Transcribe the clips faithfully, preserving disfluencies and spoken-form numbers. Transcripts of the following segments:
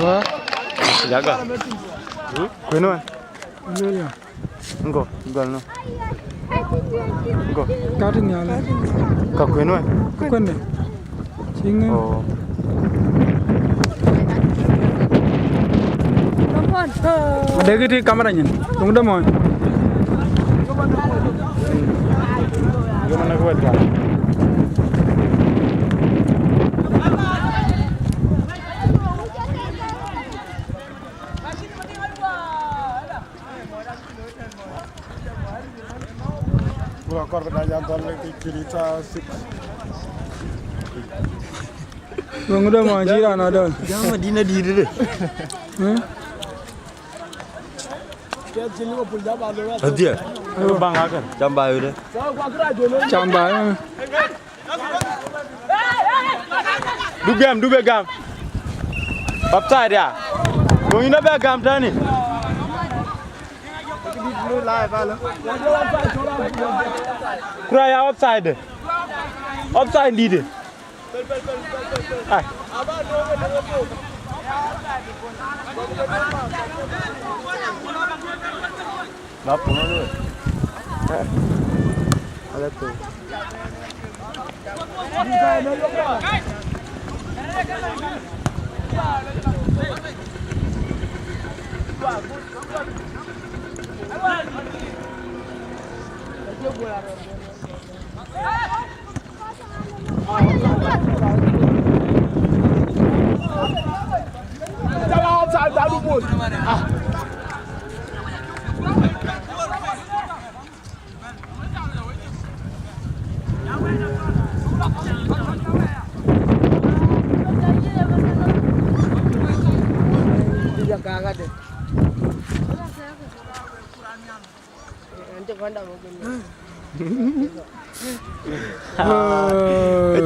Wä. Jaga. Kuën wä. Lëlë. Ngo, gɔl no. Ngo. Kat nhial. Ka kuën wä. Kuën de. Cï ŋic. Oh. Dek iti kamera nyin. Tung de mɔny. Gimana kuat ka? Bura kɔr bï dac a gɔl ke cït ita six. Weŋ de mɔny cï raan adɔl. Jam Madina dïït de. Hmm? Adhiɛ. Baŋ akën. Cam ba yode. Cam ba, eh. Du gam, du be gam. Offside ya. Go yïn abɛ gam tani. Kura ya offside. Offside dïït. Ai. Ala tu.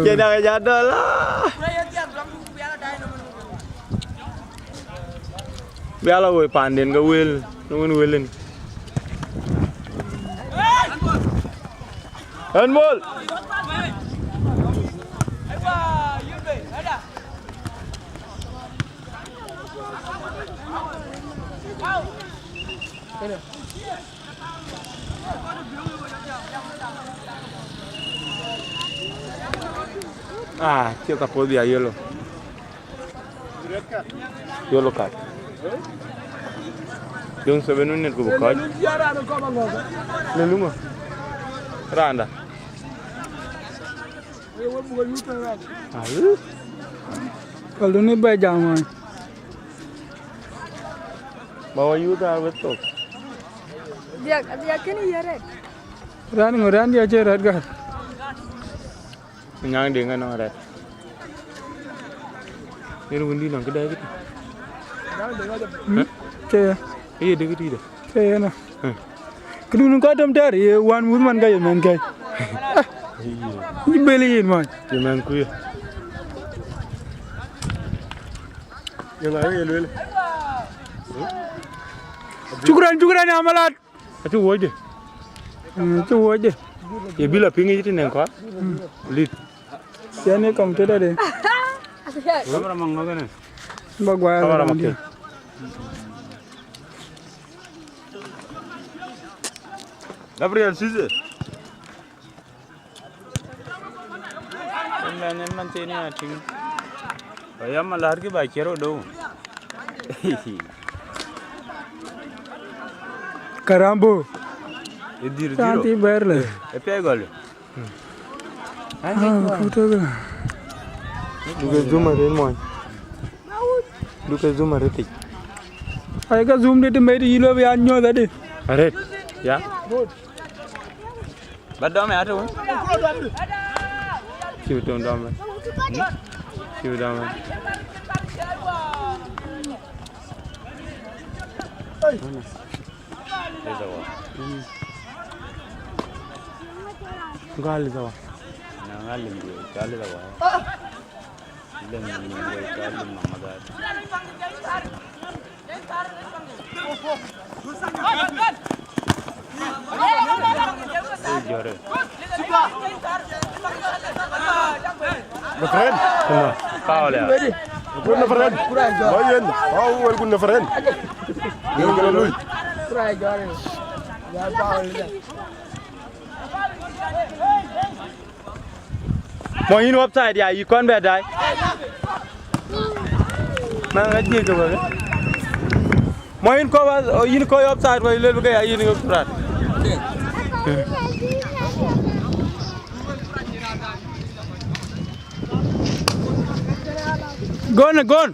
Cie dak ja dɔl. Biala woi panden ke wel, nu win welin. En mol. Ah, cie ka podhi a yellow. Yellow card. Yung seven minute ku bukoj. Leluma. Randa. Ayu. Kaluni be jam wan. Ba wa yuda wetok. Dia dia kini yeret. Ran ngo ran dia che rat gar. Nyaŋ de ŋa nɔŋ rɛt. Yen wun di nɔŋ kë dai kiti. Hmm? Ke ya. Ye de kiti de. Ke ya na. Hmm. Kedun ko dom ter ye wan wun man ka ye men kai. Ni beli yin man. Ye men kuye. Ye ŋa ye lwel. Shukran, shukran ya malat. Acï wuɔ̈cde. Mm, acï wuɔ̈cde. Ye bï la piŋ yic tënɛŋ kɔ̈. Mm. Lit. Yɛn ë kɔm tëdɛ̈ de. Kamera maŋ ŋɔ̈k ënë. Ba guai. Kamera maŋ. Gabriel Cisse. Ëmɛn ëmɛn thïn ya tïŋ. Ba ya malär kï ba cier odo. Karambo. Ë dhil. Tan dhil ti bɛ̈r le. Ë piac gɔl. Ah, kutuk. Duke zoom arëët mɔny. Duke zoom arëët tic. Ai ka zoom de të mɛt yï lo bï an nyuɔ̈th adï. Arëët. Ya. Ba dɔm ya tëwun. Cï bi tɔŋ dɔm. Cï bi dɔm. Lisa wa. Gal Lisa wa. Na gal Lisa wa. Gal Lisa wa. Lem ni we ka lem mama da. Jore. Na friend. Foul ya. Kun na friend. Lo yen. Foul, kun na friend. Yen gëlë lui. Mo yïn offside ya, yï kɔn bɛ dai. Maŋ a jiëk ke bä. Mo yïn kɔ ba, yïn kɔ offside ba, lel ke ya yïn offside. Gon, gon.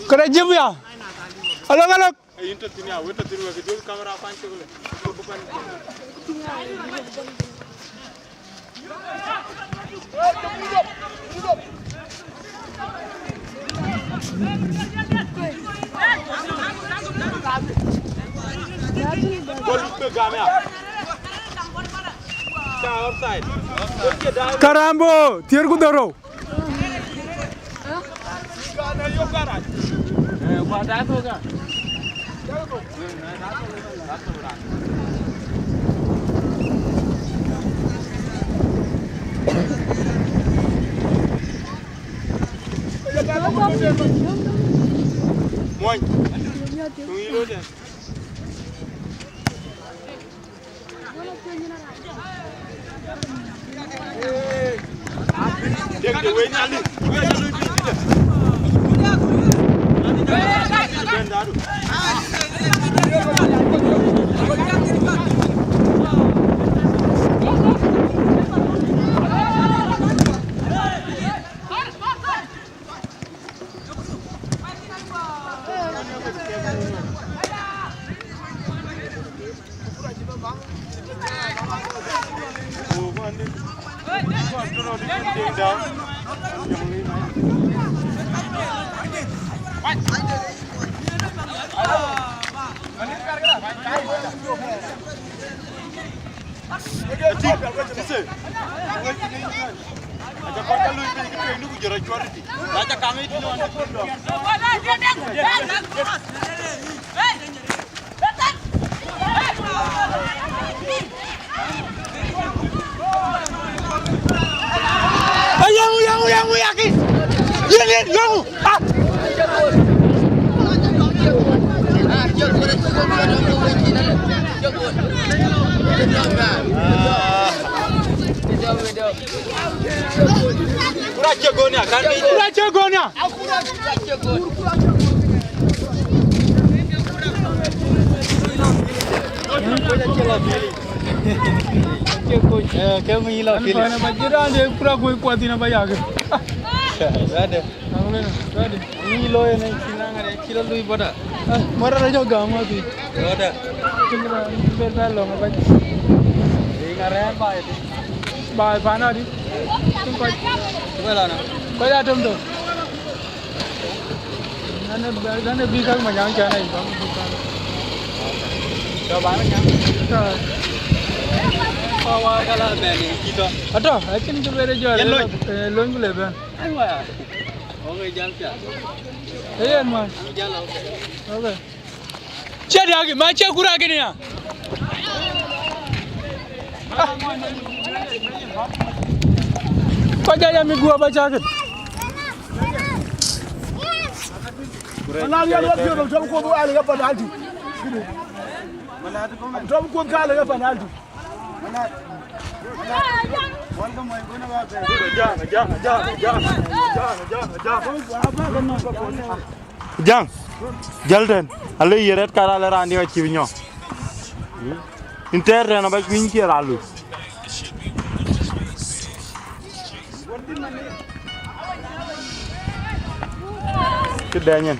Këdë jim ya. Alok, alok. Ë, yïn tɔ̈ thïn ya, wek tɔ̈ thïn wek, duɔ̈k kamera kuany cök lë. Gol bï gam ya. Ka offside. Gol cie daai. Karambo, thiër ku dhorou. Muɔny. Tuŋ yï looi tɛ̈n. Ayangu, yangu, yangu, yaki. Yen, yen, yangu. Ah. Kura cie gonia, kan ni. Kura cie gonia. Eh, ke ŋu yï lɔ Philip? Ana ba jiran de kura kuɔ̈th kuɔ̈th ina ba yake. Rade. Ni lo ene kina ngare kira lui boda. Mara ra jo gam wa bi. Boda. Kira ber ba lo ngaba. Ni ngare ba ide. Ba pa na di. Tin ko. Ko la na. Ko ya tom to. Dane, dane bï käk Manyaŋ cän ai, bäk bï käk. Tɔ̈ ba Manyaŋ? Tɔ̈. Kɔc wa ka la bɛ̈n ë cï tɔ̈. Atɔ̈, acïn kë bɛ̈n ë jɔt. Yen lony? Eh, lony ku le bɛ̈n. Aiwa. Oke, jäl piath. Ee yen man. Jäl, oke. Oke. Cie diäk, ma cie kura kënë ya. Kɔc jɔ ya mit guɔ ba cakit. Malat ya luat piɔ̈ɔ̈th, Tom Kuoth wal ya penalty. Tom Kuoth ka ya penalty. Jaŋ, jäl tɛ̈n, ale ye red card, ale raan diɛ̈ acï bï nyɔk. Yïn tɛɛr tɛ̈n aba kuïny kiɛ raan lui. Cï dɛny en.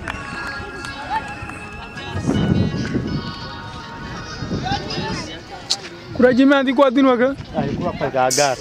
Kura cï mɛnh dhï kuɔth thïn wekë. Ai, kura pɛ̈l ka gäär.